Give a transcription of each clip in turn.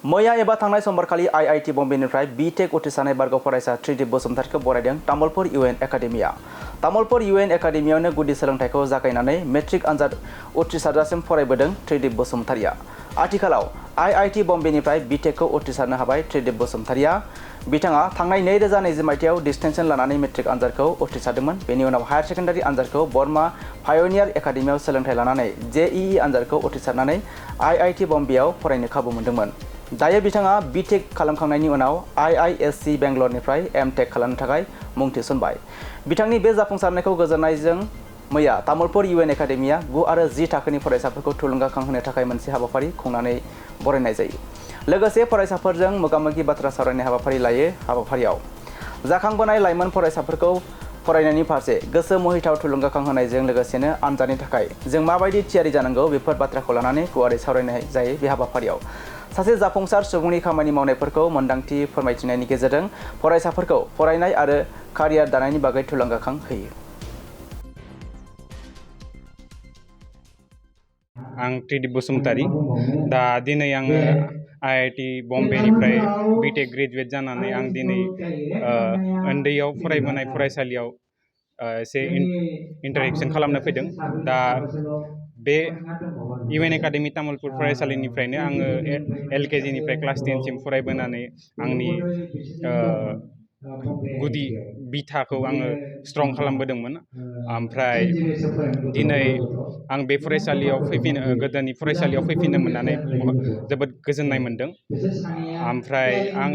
मैया एबा थांनाय समबारखालि आईआईटी बम्बेनिफ्राय बीटेक उथ्रिसारनाय बारग' फरायसा त्रिदिप बसुमतारीखौ बरायदों तामुलपुर इउएन एकाडेमिया। तामुलपुर इउएन एकाडेमियावनो गुदि सोलोंथाइखौ जागायनानै मेट्रिक आनजाद उथ्रिसारजासिम फरायबोदों त्रिदिप बसुमतारीया। आथिखालाव आईआईटी बम्बेनिफ्राय बीटेकखौ उथ्रिसारनो हाबाय त्रिदिप बसुमतारीया। बिथाङा थांनाय 2020 मायथाइयाव डिस्टिंक्शन लानानै मेट्रिक आनजादखौ उथ्रिसारदोंमोन। बेनि उनाव हायार सेकेन्डारि आनजादखौ बर्मा पायनियार एकाडेमियाव सोलोंथाइ लानानै जेईई आनजादखौ उथ्रिसारनानै आईआईटी बम्बेआव फरायनो खाबु मोनदोंमोन। दायो बिथाङा बीटेक खालामखांनायनि उनाव आईआईएससी बेंगलरनिफ्राय एमटेक खालामनो थाखाय मुं थिसनबाय। बिथांनि बे जाफुंसारनायखौ गोजोननायजों मैया तामुलपुर इउएन एकाडेमिया 9 आरो 10 थाखोनि फरायसाफोरखौ थुलुंगाखांहोनो थाखाय मोनसे हाबाफारि खुंनानै बरायनाय जायो। लोगोसे फरायसाफोरजों मोगामोगि बाथ्रा सावरायनाय हाबाफारि लायो। हाबाफारियाव जाखांबोनाय लाइमोन फरायसाफोरखौ फरायनायनि फारसे गोसो मुहिथाव थुलुंगाखांहोनायजों लोगोसेनो आनजादनि थाखाय जों माबायदि थियारि जानांगौ बेफोर बाथ्राखौ लानानै गुवारै सावरायनाय जायो। बे हाबाफारियाव सासे जाफुंसार सुबुंनि खामानि मावनायफोरखौ मोन्दांथि फोरमायथिनायनि गेजेरजों फरायसाफोरखौ फरायनाय आरो केरियार दानायनि बागै थुलुंगाखांहोयो। आं त्रिदिप बसुमतारी दा दिनै आङो आईआईटी बम्बेनिफ्राय बीटेक ग्रेजुवेट जानानै आं दिनै उन्दैयाव फरायबोनाय फरायसालियाव एसे इन्टारेक्शन खालामनो फैदों। दा बे इउएन एकाडेमि तामुलपुर फरायसालिनिफ्रायनो आङो एलकेजिनिफ्राय क्लास 10 सिम फरायबोनानै आंनि गुदि बिथाखौ आङो स्ट्रं खालामबोदोंमोन। ओमफ्राय दिनै आं बे फरायसालियाव गोदोनि फरायसालियाव फैफिननो मोननानै जोबोद गोजोननाय मोनदों। ओमफ्राय आं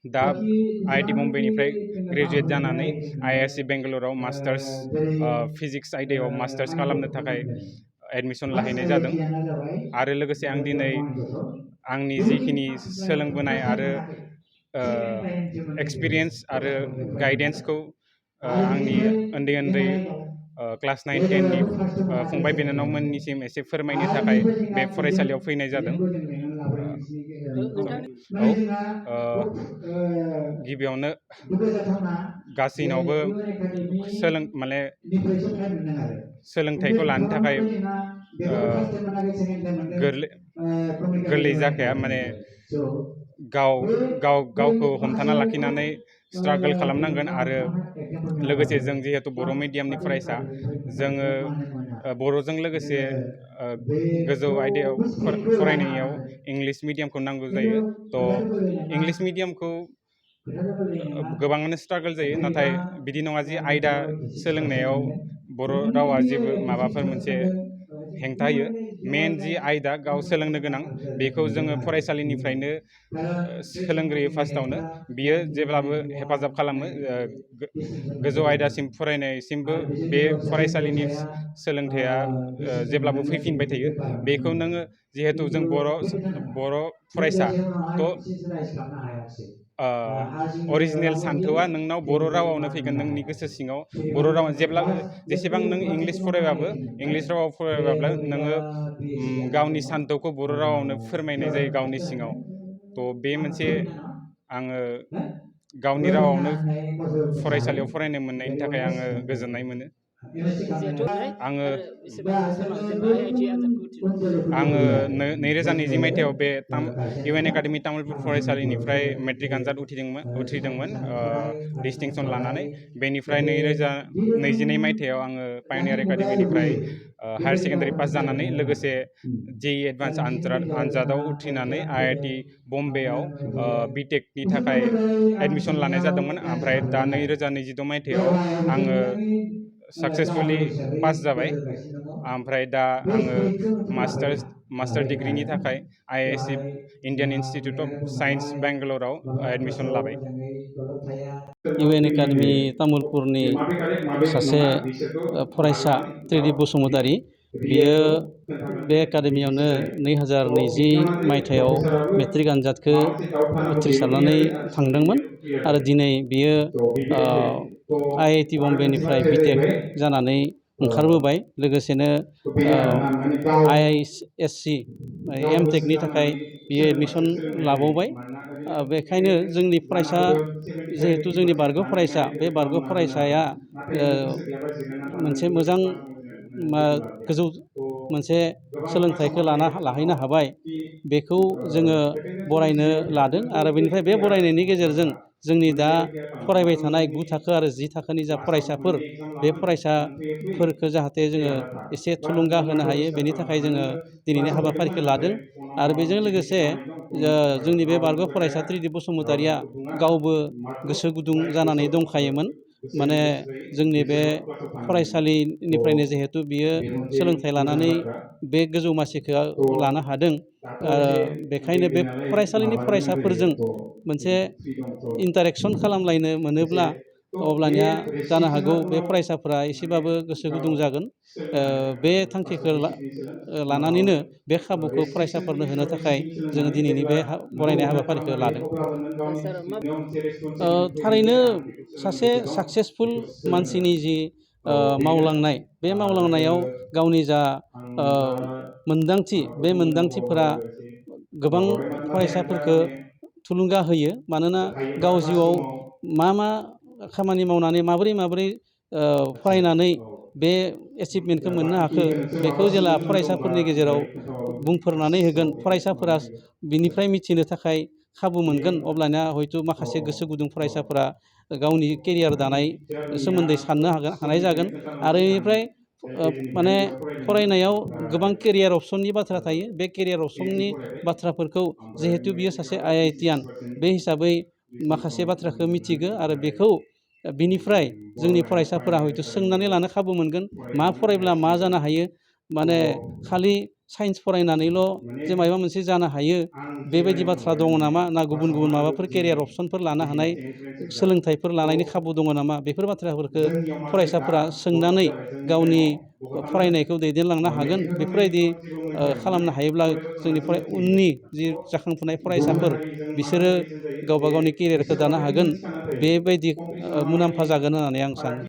दा आईआईटी बम्बेनिफ्राय ग्रेजुवेट जानानै आईआईएससी बेंगलराव मास्टार्स फिजिक्स आयदायाव मास्टार्स खालामनो थाखाय एडमिशन लाहैनाय जादों। आरो लोगोसे आं दिनै आंनि जिखिनि सोलोंबोनाय आरो एक्सपिरियेन्स आरो गाइडेन्सखौ आंनि उन्दै क्लास 9, 10 नि फंबाय बिनानावमोननिसिम एसे फोरमायनो थाखाय बे फरायसालियाव फैनाय जादों। गिबियावनो गासैनावबो सोलोंथाइखौ लानो थाखाय गोरलै जाखाया। गावखौ हमथाना लाखिनानै स्ट्रागल खालामनांगोन। आरो लोगोसे जों जिहेतु बर' मिडियामनि फरायसा, जोङो बर'जों लोगोसे गोजौ आयदायाव फरायनायाव इंलिश मिडियामखौ नांगौ जायो। इंलिश मिडियामखौ गोबाङानो स्ट्रागल जायो। नाथाय बिदि नङा जि आयदा सोलोंनायाव बर' रावा जेबो माबाफोर मोनसे हेंथा होयो। मेन जि आयदा गाव सोलोंनो गोनां बेखौ जोङो फरायसालिनिफ्रायनो सोलोंग्रोयो। फार्स्टआवनो बियो जेब्लाबो हेफाजाब खालामो। गोजौ आयदासिम फरायनायसिमबो बे फरायसालिनि सोलोंथाइया जेब्लाबो फैफिनबाय थायो। बेखौ नोङो जिहेतु जों बर' फरायसा अरिजिनेल सान्थौआ नोंनाव बर' रावावनो फैगोन। नोंनि गोसो सिङाव बर' रावा जेसेबां नों इंलिश रावाव फरायबाबो नोङो गावनि सान्थौखौ बर' रावावनो फोरमायनाय जायो गावनि सिङाव। बे मोनसे आङो गावनि रावावनो फरायसालियाव फरायनो मोननायनि थाखाय आङो गोजोननाय मोनो। आङो 2020 मायथाइयाव बे इउएन एकाडेमि तामुलपुर फरायसालिनिफ्राय मेट्रिक आनजाद उथ्रिदोंमोन डिस्टिंक्शन लानानै। बेनिफ्राय 2022 मायथाइयाव आङो पायनियार एकाडेमिनिफ्राय हायार सेकेन्डारि पास जानानै लोगोसे जेईई एडभान्स आनजादाव उथ्रिनानै आईआईटी बम्बेआव बीटेकनि थाखाय एडमिशन लानाय जादोंमोन। ओमफ्राय दा 2022 मायथाइयाव आङो साक्सेसफुलि पास जाबाय। ओमफ्राय दा आङो मास्टार डिग्रीनि थाखाय IISc Indian Institute of Science बेंगलराव एडमिशन लाबाय। इउएन एकाडेमि तामुलपुरनि सासे फरायसा त्रिदिप बसुमतारी, बियो बे एकाडेमियावनो 2020 मायथाइयाव मेट्रिक आनजादखौ उथ्रिसारनानै थांदोंमोन। आरो दिनै बियो आईआईटी बम्बेनिफ्राय बीटेक जानानै ओंखारबोबाय। लोगोसेनो आईआईएससी एमटेकनि थाखाय बियो एडमिशन लाबावबाय। बेखायनो जोंनि फरायसा, जिहेथु जोंनि बारग' फरायसा, बे बारग' फरायसाया मोनसे मोजां गोजौ मोनसे सोलोंथाइखौ लाहैनो हाबाय बेखौ जोङो बरायनो लादों आरो बेनिफ्राय बे बरायनायनि गेजेरजों जोंनि दा फरायबाय थानाय 9 थाखो आरो 10 थाखोनि जा फरायसाफोर बे फरायसाफोरखौ जाहाथे जोङो एसे थुलुंगा होनो हायो बेनि थाखाय जोङो दिनैनि हाबाफारिखौ लादों आरो बेजों लोगोसे जोंनि बे बारग' फरायसा त्रिदिप बसुमतारिया गावबो गोसो गुदुं जानानै दंखायोमोन माने जोंनि बे फरायसालिनिफ्रायनो जिहेथु बियो सोलोंथाइ लानानै बे गोजौ मासिखौ लानो हादों बेखायनो बे फरायसालिनि फरायसाफोरजों मोनसे इन्टारेक्सन खालामलायनो मोनोब्ला अब्लानिया जानो हागौ बे फरायसाफोरा एसेबाबो गोसो गुदुं जागोन बे थांखिखौ लानानैनो बे खाबुखौ फरायसाफोरनो होनो थाखाय जोङो दिनैनि बे बरायनाय हाबाफारिखौ लादों थारैनो सासे साक्सेसफुल मानसिनि जि मावलांनाय बे मावलांनायाव गावनि जा मोन्दांथि बे मोन्दांथिफोरा गोबां फरायसाफोरखौ थुलुंगा होयो मानोना गाव जिउआव मा खामानि मावनानै माबोरै फरायनानै बे एचिभमेन्टखौ मोननो हाखो बेखौ जेला फरायसाफोरनि गेजेराव बुंफोरनानै होगोन फरायसाफोरा बिनिफ्राय मिथिनो थाखाय खाबु मोनगोन अब्लाना हयथ' माखासे गोसो गुदुं फरायसाफोरा गावनि केरियार दानाय सोमोन्दै साननो हानाय जागोन आरो बेनिफ्राय माने फरायनायाव गोबां केरियार अपसननि बाथ्रा थायो बे केरियार अपसननि बाथ्राफोरखौ जिहेथु बियो सासे IITian बे हिसाबै माखासे बाथ्राखौ मिथिगौ आरो बेखौ बिनिफ्राय जोंनि फरायसाफोरा हयथ' सोंनानै लानो खाबु मोनगोन मा फरायब्ला मा जानो हायो माने खालि साइन्स फरायनानैल' जे माबा मोनसे जानो हायो बेबायदि बाथ्रा दङ नामा ना गुबुन माबाफोर केरियार अपसनफोर लानो हानाय सोलोंथाइफोर लानायनि खाबु दङ नामा बेफोर बाथ्राफोरखौ फरायसाफोरा सोंनानै गावनि फरायनायखौ दैदेनलांनो हागोन बेफोरबायदि खालामनो हायोब्ला जोंनि उननि जि जाखांफुनाय फरायसाफोर बिसोरो गावबा गावनि केरियारखौ दानो हागोन बेबायदि मुलाम्फा जागोन होननानै आं सानो